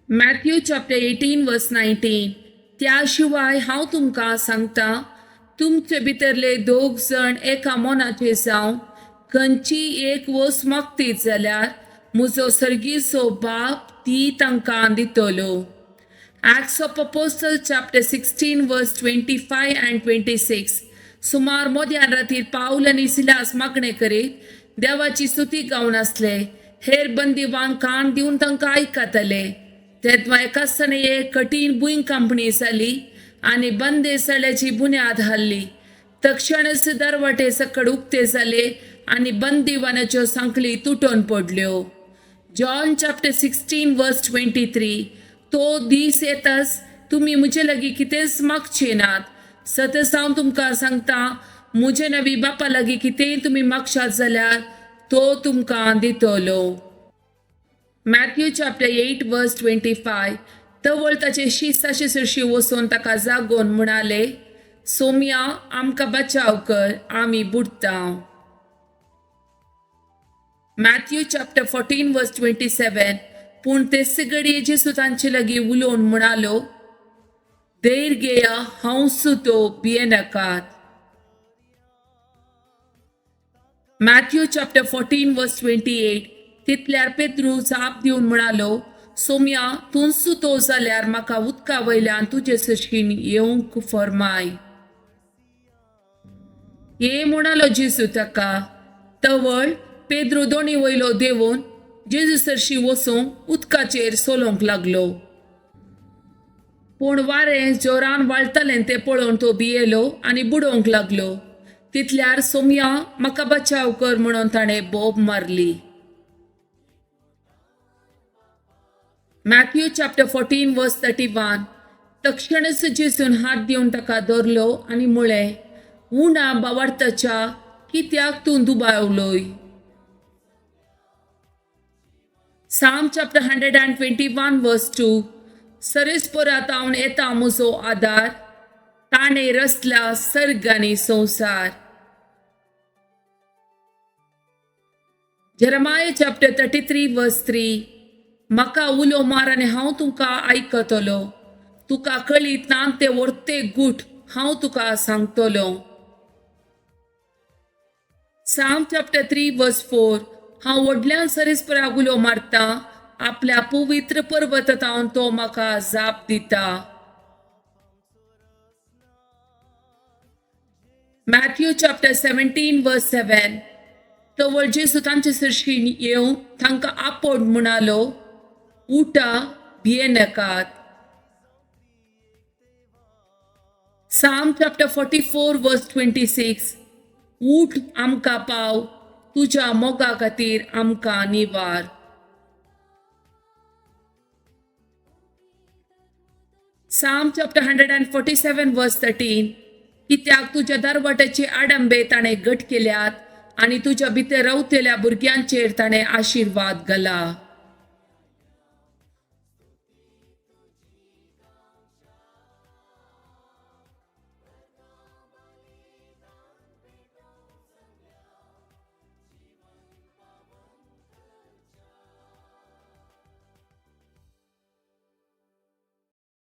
Matthew chapter 18 verse 19. त्या शिवाय हांव तुमकां सांगता, तुमचे भितरले दोग जाण एका मनाचे जावन खंयची एक वस्त मागतीत जाल्यार म्हजो सर्गीचो बाप ती तांकां दितलो. Acts of Apostle chapter 16 verse 25 and 26. सुमार मध्यान रातीर पावल आनी सिलास मागणें करीत देवाची स्तुती गावन आसले. हेर बंदीवान कान दिवन तांकां आयकताले. तेन्ना एकाच एक कठीण भूंय कंपनी जाली आनी बंदेसाळ्याची बुन्याद हाल्ली. तक्षणच दरवटे सकड उक्ते जाले आनी बंदीवानाच्यो सांखळी तुटून पडल्यो. John chapter 16 verse 23. तो दीस येताच तुमी म्हजे लागीं कितेंच मागचे नात. सतच हांव तुमकां सांगता, म्हजे नवी बापा लागीं कितेंय तुमी मागशात जाल्यार तो तुमकां दितलो. Matthew chapter 8 verse 25. तवळ ताचे शिस्ताचे सरशी वचून ताका जागोवन म्हणाले, सोम्या आमकां बचाव कर, आमी बुडटा. Matthew chapter 14 verse 27. पूण ते घडये जेसू तांचे लागीं उलोवन म्हणालो, धैर्य घेया, हांव सुतो, भियेनाकात. Matthew chapter 14 verse 28. तितल्यार पेत्रू जाप दिवन म्हणालो, सोम्या तूं सुतो जाल्यार म्हाका उदका वयल्यान तुजे सरशीन येवंक फर्माय. ये म्हणालो जेजू ताका. तवळ पेद्रू दोणी वयलो देंवून जेजू सरशी वचूंक उदकाचेर चलोवंक लागलो. पूण वारें जोरान वाळटालें तें पळोवन तो भियेलो आनी बुडोवंक लागलो. तितल्यार सोम्या म्हाका बचाव कर म्हणून ताणें बोब मारली. Matthew chapter 14 verse 31. तक्षणच जेजून हात दिवन ताका धरलो आनी म्हळें, उणा बावार्थाच्या कित्याक तूं दुबावलोय? Psalm chapter 121 verse 2. सरेस्परातावन येता म्हजो आदार, ताणें रचला सर्ग आनी संवसार. Jeremiah chapter 33 verse 3. म्हाका उलो मार आनी हांव तुमकां आयकतलो, तुका कळीत ना ते व्हरते गूट हांव तुका सांगतलो. Psalm chapter 3 verse 4. हांव व्हडल्यान सरेस्पराक उलो मारता, आपल्या पवित्र पर्वतांत तो म्हाका जाप दिता. Matthew chapter 17 verse 7. तवळ जेजू तांचे सरशीं येवन तांकां आपोवन म्हणालो, उठा, भियेनाकात. Psalm chapter 44 verse 26. उठ आमकां पाव, तुज्या मोगा खातीर आमकां निवार. Psalm chapter 147 verse 13. कित्याक तुज्या दरवट्याचे आडंबे ताणें घट केल्यात आनी तुज्या भितर रावतल्या भुरग्यांचेर ताणें आशिर्वाद घाला.